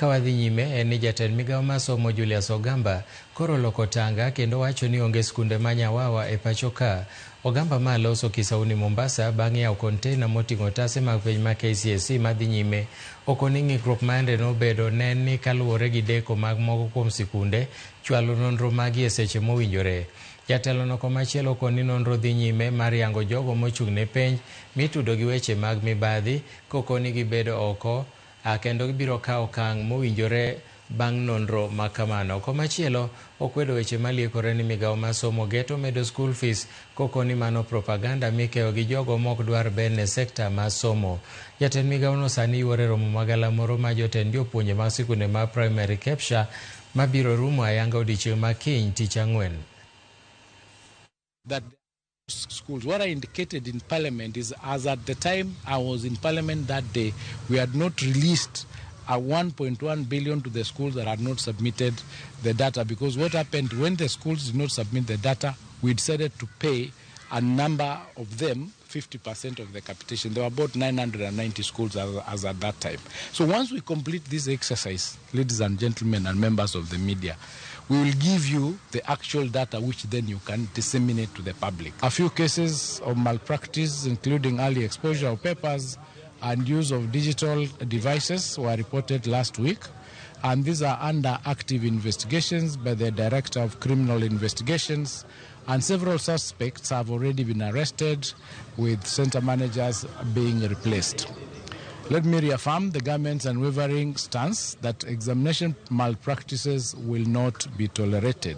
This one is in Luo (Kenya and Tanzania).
Ka wadhi nyime en ni jatend migawo mar somo Julius Ogamba koro oloko tanga kendo wacho ni onge skunde ma nyawawa e pacho ka. Ogamba ma loso Kisauni Mombasa bang' yawo konteina moting'o otase mag penj ma KCSE madhi nyime okoni ng'ikruok ma yande nobedo ne ni kaluwore gi deko mag moko kuom sikunde chwalo nonro magi e seche mowinjore. Jatelono komachielo okoni nonro dhi nyime mar yango jogo mochung' ne penj mitudo gi weche mag mibadhi kokoni gibedo oko kendo gibiro kawo okang' mowinjore bang' nonro ma kamano. Komachielo, okwedo weche maliekore ni migawo mar somo geto medo school fees kokoni mano propaganda mikeyo gi jogo mok dwar ber ne sekta mar somo. Jatend migawono sani yuore romo magalamoro ma jotend jopuonje mag sikunde mag primary KEPSHA mabiro rumo ayanga odiochieng' ma kiny tich ang'wen. That schools. What I indicated in Parliament is, as at the time I was in Parliament that day, we had not released a 1.1 billion to the schools that had not submitted the data, because what happened when the schools did not submit the data, we decided to pay a number of them 50% of the capitation. There were about 990 schools as at that time. So once we complete this exercise, ladies and gentlemen and members of the media, we will give you the actual data which then you can disseminate to the public. A few cases of malpractice, including early exposure of papers and use of digital devices, were reported last week. And these are under active investigations by the Director of Criminal Investigations. And several suspects have already been arrested, with center managers being replaced. Let me reaffirm the government's unwavering stance that examination malpractices will not be tolerated.